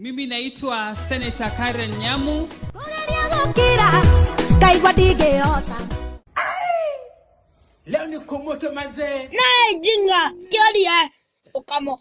Mimi naitwa Senator Karen Nyamu. Kũgeria gũkira ngaigua ndingĩhota. Leo ni kumoto manzee. Naye jinga kĩoria ũkamo.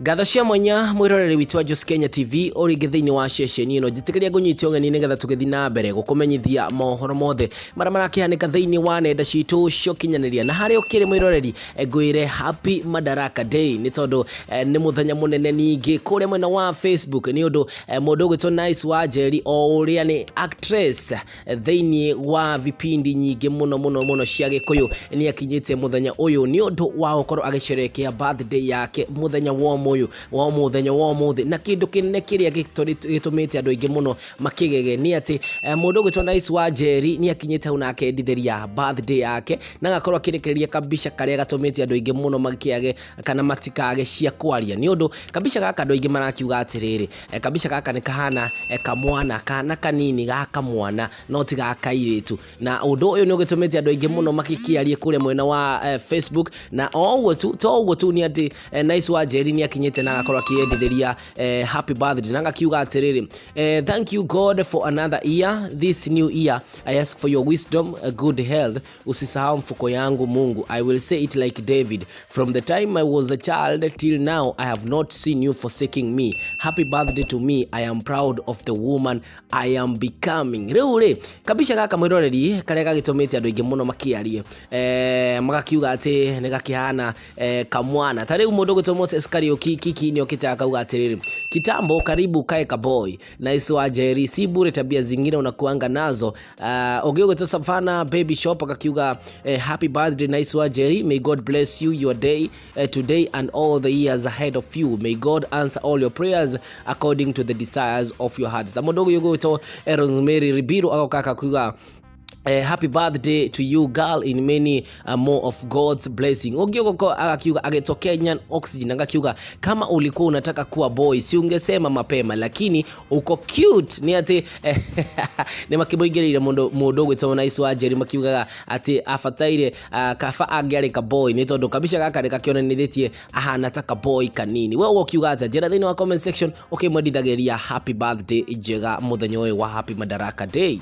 Ngatho cia mwanya mwiroreri witũ wa Jos Kenya TV o rĩngĩ thĩinĩ wa ceceni ĩno, njĩtĩkĩria ngũnyite ũgeni nĩgetha tũgĩthiĩ na mbere gũkũmenyithia mohoro mothe marĩa marakĩhanĩka thĩinĩ wa nenda citũ cia ũkinyanĩria. Na harĩa ũkĩrĩ mwĩroreri, ngwĩre Happy Madaraka Day nĩ tondũ nĩ mũthenya mũnene. Ningĩ kũrĩa mwena wa Facebook nĩ ũndũ mũndũ ũgwĩtwo Nice wa Njeri, o ũrĩa nĩ actress thĩinĩ wa vipindi nyingĩ mũno mũno mũno cia Gĩkũyũ, nĩ akinyĩte mũthenya ũyũ nĩ ũndũ wa gũkorwo agĩcerekea birthday yake mũthenya wa ũmũyũ wa mũthenya wa ũmũthĩ. Na kĩndũ kĩnene kĩrĩa gĩtũmĩte andũ aingĩ mũno makĩgege nĩ atĩ mũndũ ũgwĩtwo Nice wa Njeri nĩ akinyĩte hau na akendithĩria birthday yake na agakorwo akĩrekereria kabica karĩa gatũmĩte andũ aingĩ mũno makĩage kana matikage cia kwaria, nĩ ũndũ kabica gaka andũ aingĩ marakiuga atĩrĩrĩ, kabica gaka nĩ kahana kamwana, kana kanini ga kamwana no ti ga kairĩtu. Na ũndũ ũyũ nĩ ũgĩtũmĩte andũ aingĩ mũno makĩkĩarie kũrĩa mwena wa Facebook. Na o ũguo tu, to ũguo tu, nĩ atĩ Nice wa Njeri nĩ akinyĩte na agakorwo akĩendithĩria happy birthday na agakiuga atĩrĩrĩ, "Thank you God for another year. This new year I ask for your wisdom, good health. Usisahau mfuko yangu Mungu. I will say it like David: from the time I was a child till now, I have not seen you forsaking me. Happy birthday to me. I am proud of the woman I am becoming." Rĩu rĩ, kabica gaka mwĩroreri karĩa gagĩtũmĩte andũ aingĩ mũno makĩarie, magakiuga atĩ nĩ gakĩhana kamwana. Ta rĩu mũndũ ũgwĩtwo Moses Kariuki Kiki nĩ okĩte akauga atĩrĩrĩ, "Kitambo karibu kae kaboy. Nice wa Njeri, si bure tabia zingine unakuanga nazo." Ũngĩ ũgwĩtwo Savana Baby Shop akakiuga, "Happy birthday, Nice wa Njeri. May God bless you your day today and all the years ahead of you. May God answer all your prayers according to the desires of your heart." Ta mũndũ ũyũ ũgwĩtwo Rosemary Ribiru agoka akakiuga, "Happy birthday to you, girl, in many more of God's blessing." Ũngĩ ũgoko agakiuga, agĩtwo Kenyan Oxygen, agakiuga, "Kama ulikuwa unataka kuwa boy, si ungesema mapema? Lakini uko cute." Nĩ atĩ nĩ makĩmũingĩrĩire mũndũ mũndũ ũgwĩtwo Nice wa Njeri, makiugaga atĩ abataire kaba angĩarĩ ka boy, nĩ tondũ kabica gaka nĩ kakĩonanithĩtie ahana ta kaboy kanini. We ũgũkiuga atĩa? Njĩra thĩinĩ wa comment section ũkĩmwendithagĩria happy birthday njega mũthenya ũyũ wa Happy Madaraka Day.